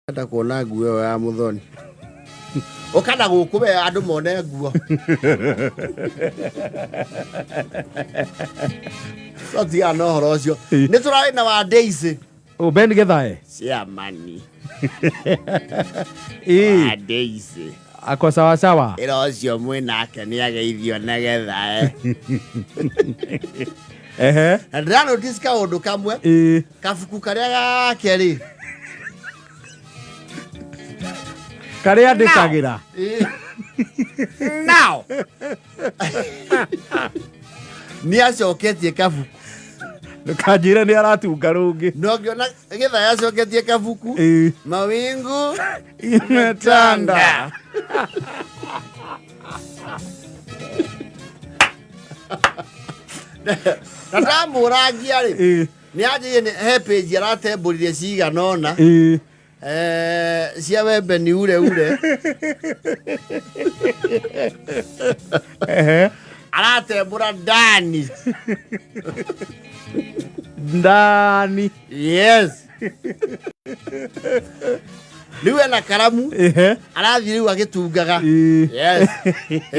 Ndĩrenda kuona nguo ĩyo ya mũthoni. Ũka na gũkũ we andũ mone nguo. No tigana na ũhoro ũcio. Nĩ tũrarĩ na wa Daisy. Oh, Ben Gethae. Ciamani. Ĩĩ, Wa Daisy. ako sawa sawa. Ĩra ũcio mwĩ nake nĩ ageithio na Gethae. Ehe. Na ndĩra notice kaũndũ kamwe. Ĩĩ. Kabuku karĩa gake rĩ. Karĩa andĩkagĩra. Now. Nĩ acoketie kabuku. Ndũkanjĩre nĩ aratunga rũngĩ. No ngĩona Gĩthaya acoketie kabuku. Ĩĩ. Mawingu Imetanda. Na ndamũrangia rĩ. Ĩĩ. Nĩ anjĩire nĩ he page aratembũrire cigana ũna. Ĩĩ. Cia wembe ni ure ure. Ehe. Aratembũra ndani. Ndani. Yes. Rĩu ena karamu. Ehe. Arathiĩ rĩu agĩtungaga. Ĩĩ. Yes.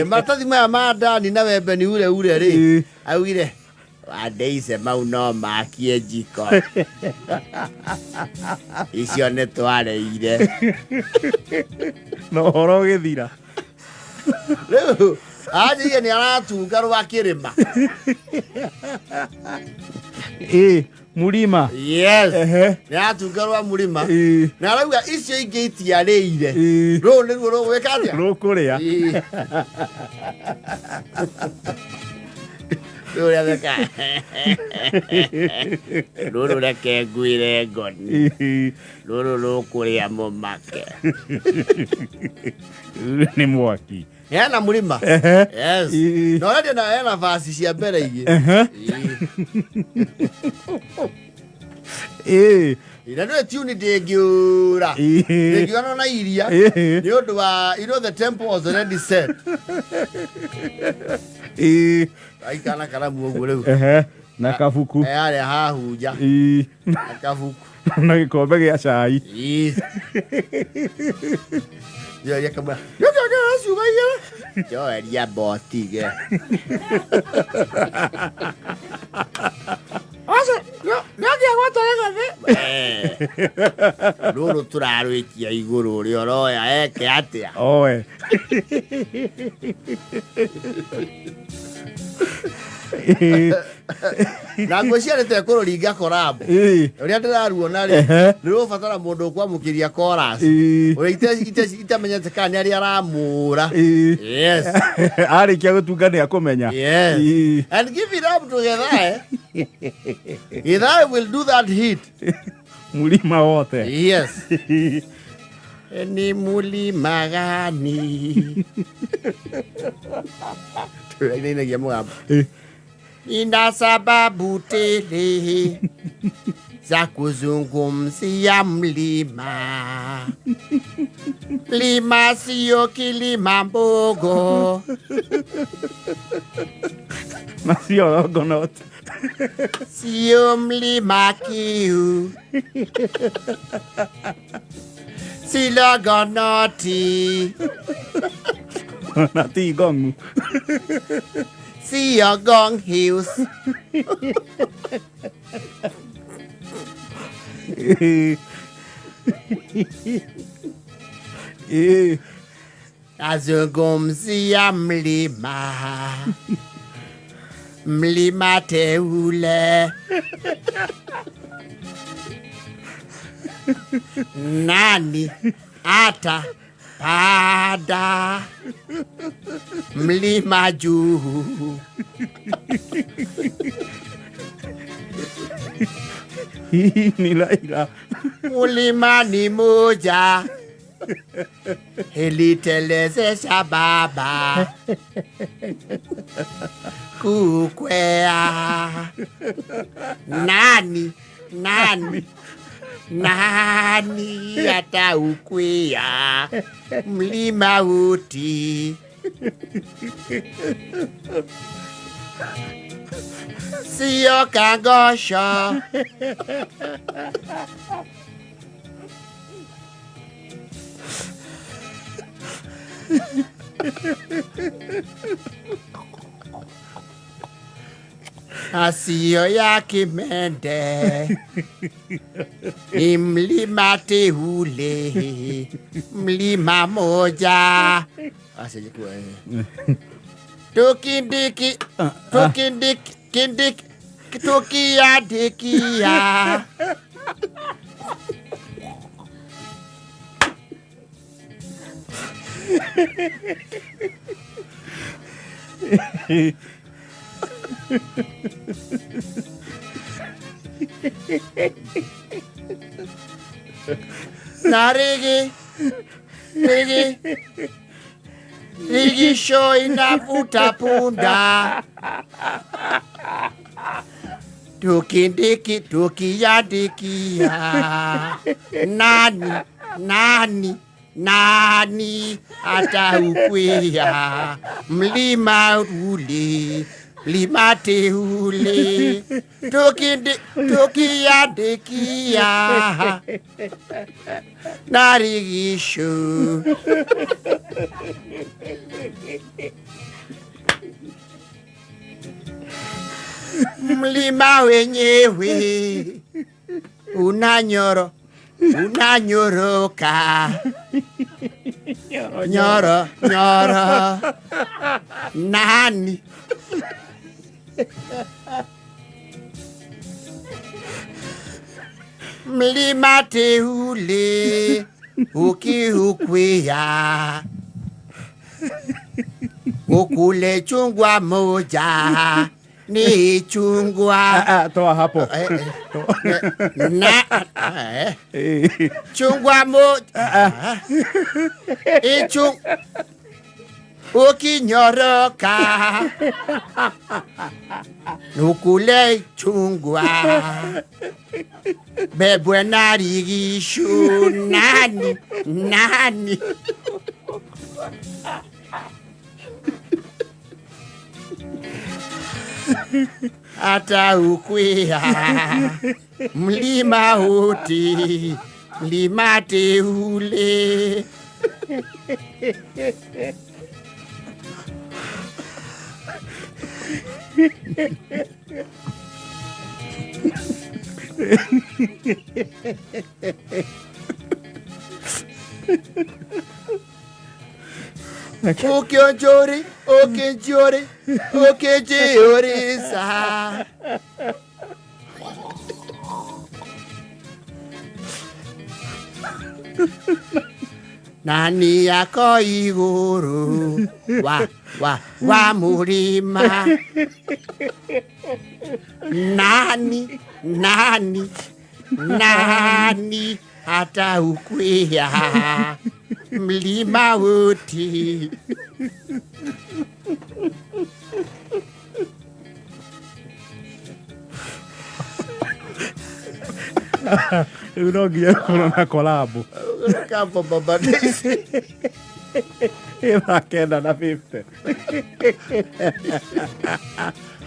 Maratathi maya ma ndani na wembe ni ure ure rĩ. Ĩĩ. Augire wandeise mau no makie njiko. Icio nĩ twareire. Na ũhoro ũgĩthira. Rĩu anjĩire nĩ aratunga rwa kĩrĩma. Ĩĩ, mũrima. Yes. Ehe. Nĩ aratunga rwa mũrĩma. Ĩĩ. Na arauga icio ingĩ itiarĩire. Ĩĩ. Rũũ nĩruo rũgwĩka atĩa? Rũkũrĩa. Ĩĩ. Rũrĩa theka. Rũrũ reke ngwĩre ngoni. Ĩĩ. Rũrũ rũkũrĩa mũmake. Nĩ mwaki. Hena mũrĩma. Ehe. Yes. Ĩĩ. Na ũrendia na hena vaci cia mbere igĩ. Ehe. Ĩĩ. Ĩĩ. Na nĩwe tune ndĩngĩũra. Ĩĩ. Ndĩngĩũra na iria. Ĩĩ. Nĩ ũndũ wa you know the tempo was already set. Ĩĩ. Aikana karamu ũguo rĩu. Ehe. Na kabuku. Harĩa hahunja. Ĩĩ. Na kabuku. Na gĩkombe gĩa cai. Ĩĩ. Njoeria kamwe. Nĩũkĩongerera ciugo igĩrĩ. Njoeria mbotige. Rũrũ tũrarwĩkia igũrũ ũrĩa ũroya eke atĩa? Oe. Ĩĩ. Na ngwĩciria nĩ tekũrũringa korambo. Ĩĩ. Ũrĩa ndĩraruona rĩ, Ehe. nĩ rũgũbatara mũndũ ũkwamũkĩria chorus. Ĩĩ. Ũrĩa itamenyete kana nĩ arĩa aramũra. Ĩĩ. Yes. Arĩkia gũtunga nĩ akũmenya. Yes. Ĩĩ. And give it up to Githae. Githae will do that hit. Mũrima wote. Yes. Ni mulima gani? Tũrainainagia mũgambo. Ĩĩ. Nina sababu tele za kuzungumzia mlima. Mlima sio kilima mbogo, Na sio Longonot. sio mlima kiu, si Longonoti, Na ti Ngong'u. sio Ngong Hills. Ĩĩ. Ĩĩ. Nazungumzia mlima, mlima teule. Nani ata pada mlima juu? Hii ni Laila. Mlima ni moja, ilitelezesha baba kukwea. Nani nani nani ataukwea mlima uti? Sio Kangosho. Asio ya Kimende ni mlima teule, mlima moja. Asijikuwa tukindiki tukindiki kindiki tukiandikia na rigi rigi rigisho inavuta punda tukindiki tukiandikia nani nani nani ataukwia mlima ule mlima teule tukiandikia na rigisho. Mlima wenyewe unanyoro unanyoroka nyoro nyoro nani mlima teule ukiukwea ukule chungwa moja ni chungwa. Ah, toa hapo. Na chungwa moja ichung ukinyoroka ukule chungwa bebwe na rigishu nani nani hata ukwea mlima uti mlima teule. Ukionjori, ukinjori, ukijiorisa. Nani yako iguru wa wa wa mulima nani nani nani hata ukwea mlima uti Rĩu no nginya gũkorwo na kolabo Kabo baba Daisy. Ĩthaa 9:50.